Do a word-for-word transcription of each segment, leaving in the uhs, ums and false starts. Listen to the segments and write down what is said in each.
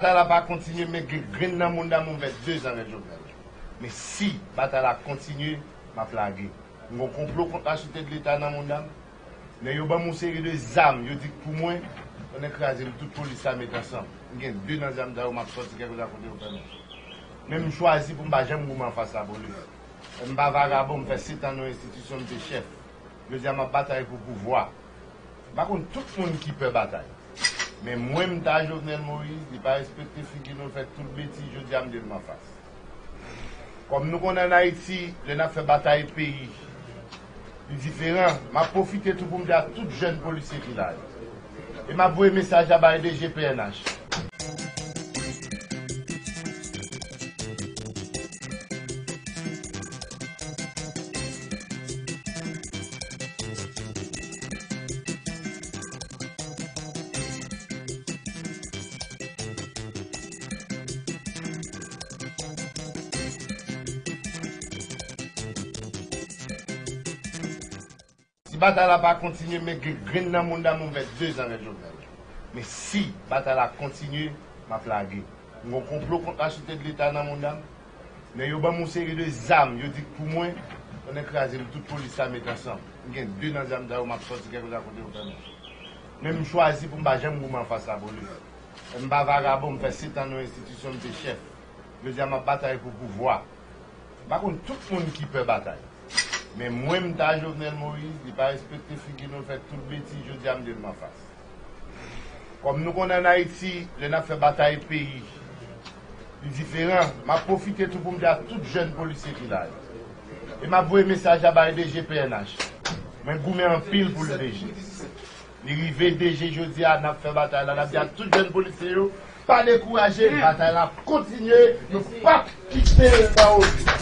Batay la pa kontinye, men gen grenn nan mounda m, m fè dezan avèk Jovenel. Men si batay la kontinye, m ap lage. M gon konplo kont la Sûreté de l'État nan mounda m. Nèg yo ban m yon seri de zam, yo di k pou mwen, pandan kraze m, tout polis la met ansanm. M gen de nan zam sa yo, m ap sòti kèlkeswa kote yo fè m. Men m chwazi pou m pa janm goumen anfas lapolis. M pa vagabon, m fè sèt an nan yon enstitisyon, m te chèf. Jodi a, m ap batay pou pouvwa. M pa konn tout moun ki pè batay. Men mwen, m ta Jovenel Moïse, li pa respekte figi nou, l fè tout betiz, jodi a, m di l m anfas. Kòm nou konnen ann Ayiti, lè n ap fè batay peyi, li diferan. M ap pwofite tou pou m di a tout jèn polisye ki la yo. E m ap voye mesaj la bay D G P N H. Si batay la pa kontinye, men gen grenn nan mounda m, m fè dezan avèk Jovenel. Men si batay la kontinye, m ap lage. M gon konplo kont la Sûreté de l'État nan mounda m. Nèg yo ban m yon seri de zam, yo di k pou mwen, pandan kraze m, tout polis la met ansanm. M gen de nan zam sa yo, m ap sòti kèlkeswa kote yo fè m. Men m chwazi pou m pa janm goumen anfas lapolis. M pa vagabon, m fè sèt an nan yon enstitisyon, m te chèf. Jodi a, m ap batay pou pouvwa. M pa konn tout moun ki pè batay. Men mwen, m ta Jovenel Moïse, li pa respekte figi nou, l fè tout betiz, jodi a, m di l m anfas. Kòm nou konnen ann Ayiti, lè n ap fè batay peyi, li diferan. M ap pwofite tou pou m di a tout jèn polisye ki la yo. E m ap voye mesaj la bay D G P N H. Mwen goumen anpil pou l, D G. Li rive, D G, jodi a, n ap fè batay la. N ap di a tout jèn polisye yo, pa dekouraje, batay la ap kontinye, nou p ap kite l nan oubli.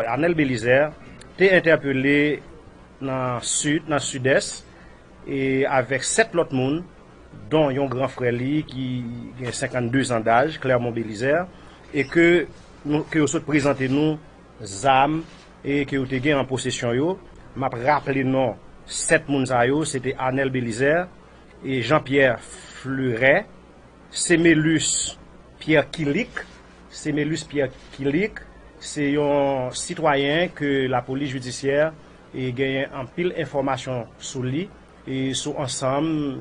Anèl Belizaire te entèpele nan sid, nan sidès, e avèk sèt lòt moun, don yon gran frè li ki gen senkannde zan daj, Clermont Belizaire, e ke, nou, ke yo sot prezante nou zam e ke yo te gen an posesyon yo. M ap raple non sèt moun sa yo, se te Anèl Belizaire, e Jean Pierre Fleuret, Semelus Pierre Kilik. Semelus Pierre Kilik se yon sitwayen ke lapolis jidisyè e genyen anpil enfòmasyon sou li, e sou ansanm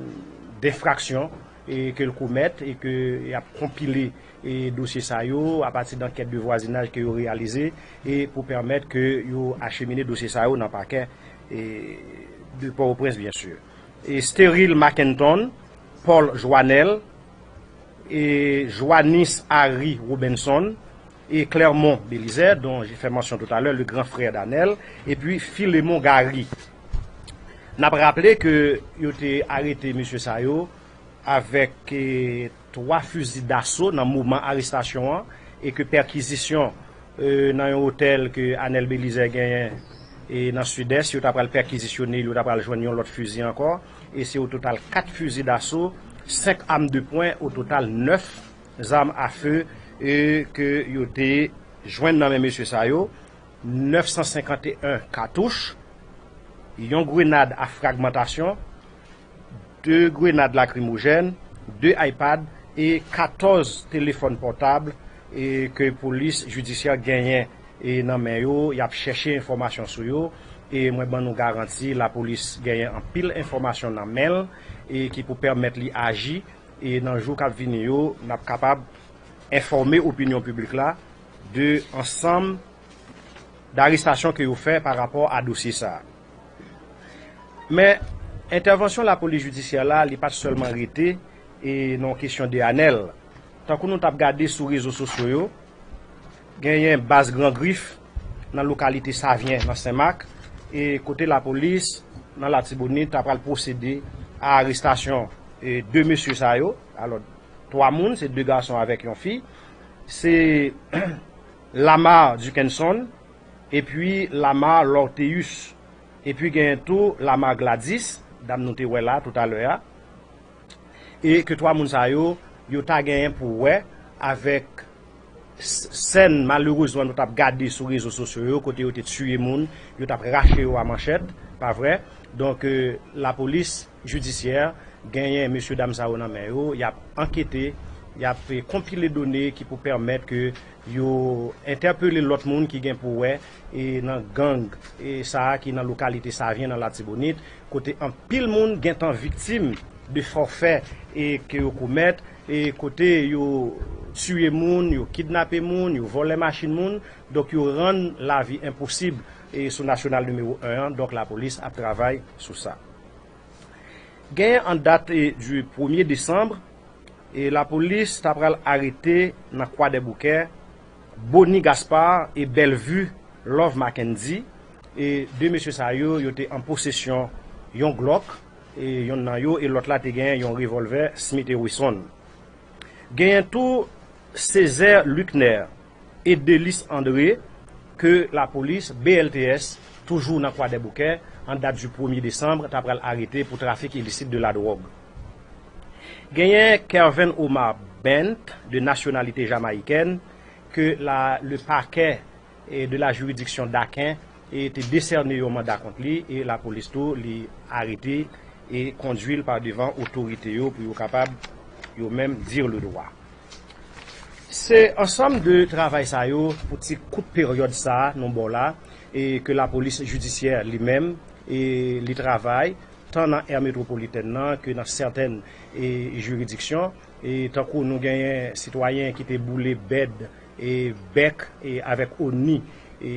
denfraksyon e ke l komèt, e ke y ap konpile e dosye sa yo apati dankèt de vwazinaj ke yo reyalize, e pou pèmèt ke yo achemine dosye sa yo nan pakè e de Pòtoprens, byen si. E Steril Mackenton, Paul Joanel, e Joannis Harry Robinson, e Clermont Belizaire, dont j'ai fait mention tout à l'heure, le grand frère d'Anel, epi Philemon Gary. N ap raple ke yo te arete mesye sa yo avèk e, twa fizi daso nan moman arestasyon an, e ke pèkizisyon e, nan yon otèl ke Anèl Belizaire genyen e, nan Sidès, yo ta pral pèkizisyone l, yo ta pral jwenn yon lòt fizi ankò, e se o total kat fizi daso, senk am de pwen, o total nèf zam a fe e, ke yo te jwenn nan men mesye sa yo, nèf san senkant e en katouch, yon grenad a fragmantasyon, de grenad lakrimojèn, de iPad e katòz telefòn pòtab e ke polis jidisyè genyen e nan men yo, y ap chèche enfòmasyon sou yo, e mwen ban nou garanti lapolis genyen anpil enfòmasyon nan men l e ki pou pèmèt li aji, e nan jou k ap vini yo, n ap kapab enfòme opinyon piblik la de ansanm darestasyon ke yo fè pa rapò a dosye sa a. Men, entèvansyon lapolis jidisyè la, li pa t sèlman rete e nan kesyon de Anèl. Tankou nou t ap gade sou rezo sosyo yo, genyen baz Gran Grif nan lokalite Savyen, nan Senmak, e kote lapolis nan Latibonit ta pral pwosede a arestasyon e de mesye sa yo. Alò, twa moun, se de gason avèk yon fi. Se Lamar Duckenson, epi Lamar Lorteus, epi genyen tou Lamar Gladys, dam nou te wè la toutalè a, e ke twa moun sa yo, yo ta genyen pou wè avèk s- sèn malerezman nou t ap gade sou rezo sosyo yo, kote yo te tiye moun, yo t ap rache yo a manchèt, pa vre? Donk, e, lapolis jidisyè genyen mesye dam sa yo nan men yo, y ap ankete, y ap e, konpile done ki pou pèmèt ke yo entèpele lòt moun ki gen pou wè e nan gang e sa a ki nan lokalite Savyen nan Latibonit, kote anpil moun gentan viktim de fòfè e ke yo komèt, e kote yo tiye moun, yo kidnape moun, yo vòlè machin moun, donk yo rann lavi enposib e sou Nasyonal nimewo en an, donk lapolis ap travay sou sa. Genyen an dat e, du premye desanm, e lapolis ta pral arete nan Kwadèboukè Bony Gaspard e Bellevue Love Mackendy, e de mesye sa yo, yo te an posesyon yon Glock, e yonn nan yo, e lòt la te gen yon revòlvè Smith and Wesson. Genyen tou Césaire Luckner e Delis André, ke lapolis, B L T S, toujou nan Kwadèboukè, an dat du premye desanm, ta pral arete pou trafik ilisit de la dwòg. Genyen Kerven Omar Bent, de nasyonalite jamayikèn, ke la, le pakè e de la jiridiksyon Daken e te desène yon manda kont li, e lapolis tou, li arete e kondui l pa devan otorite yo pou yo kapab, yo menm, dire le droit. Se ansanm de travay sa yo pou ti kout peryòd sa a nou ba w la, e ke lapolis jidisyè li menm e li travay tan nan è metwopolitèn nan ke nan sètèn e jiridiksyon, e tankou nou genyen sitwayen ki te boule bèd e bèk e avèk oni e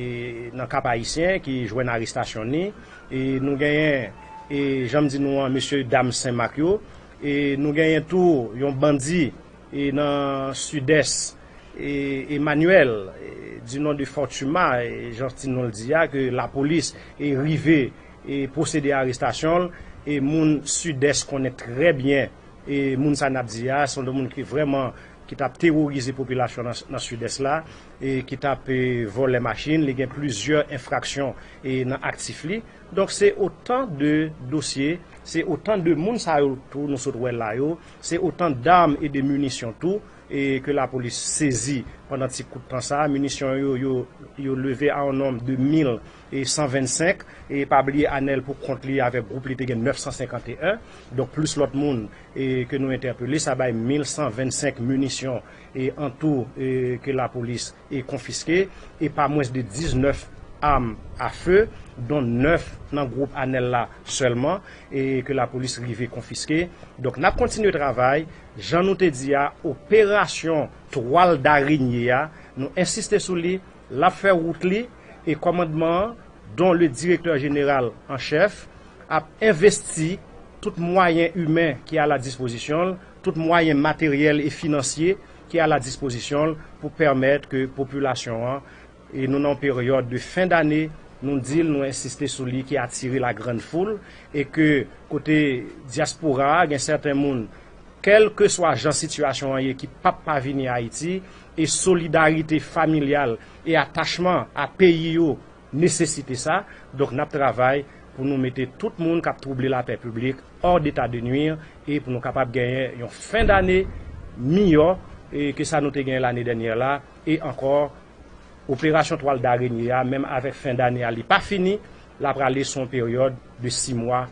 nan Kap Ayisyen ki jwenn arestasyon ni, e nou genyen, e jan m di nou an, mesye dam Senmak yo, e nou genyen tou yon bandi e nan Sidès, e Emmanuel, e du nom de Fortuma, e jan ti non l di a, ke lapolis e rive e pwosede arestasyon l, e moun Sidès konnen trè byen e moun sa n ap di a, se yon moun ki vrèman ki t ap teworize popilasyon nan, nan Sidès la, e ki t ap, e, vòlè machin, li gen plizyè enfraksyon, e, nan aktif li. Donk, se otan de dosye, se otan de moun sa yo tou nou sot wè la yo, se otan dam e de minisyon tou, e ke lapolis sezi pandan ti kout tan sa. Minisyon yo, yo, yo leve a yon nonb de mil san vennsenk, e pa bliye Anèl pou kont li avèk gwoup li te gen nèf san senkanteyen, donk plis lòt moun, e ke nou entèpele, sa bay mil san vennsenk minisyon e an tou, e ke lapolis, e konfiske, e pa mwens de diznèf am a fe, don nèf nan gwoup Anèl la sèlman, e ke lapolis rive konfiske. Donk, n ap kontinye travay. Jan nou te di a, operasyon twal darenye a, nou ensiste sou li, l ap fè wout li, e kòmandman an, don le directeur général en chef, ap envesti tout mwayen imen ki a la dispozisyon l, tout mwayen materyèl e finansye ki a la dispozisyon l pou pèmèt ke popilasyon an, e nou nan yon peryòd de fen dane, nou di l, nou ensiste sou li, ki atire la grande foule, e ke kote dyaspora a, gen sèten moun, kèlkeswa jan sitiyasyon an ye, ki p ap pa vini Ayiti, e solidarite familyal e atachman a peyi yo nesesite sa. Donk, n ap travay pou nou mete tout moun k ap twouble lapè piblik hors d'état de nuire, e pou nou kapab genyen yon fen dane miyò, e ke sa nou te genyen lane dènyè la, e ankò, operasyon twal darenye a, menm avèk fen dane a, li pa fini, l ap rale sou yon peryòd de sis mwa.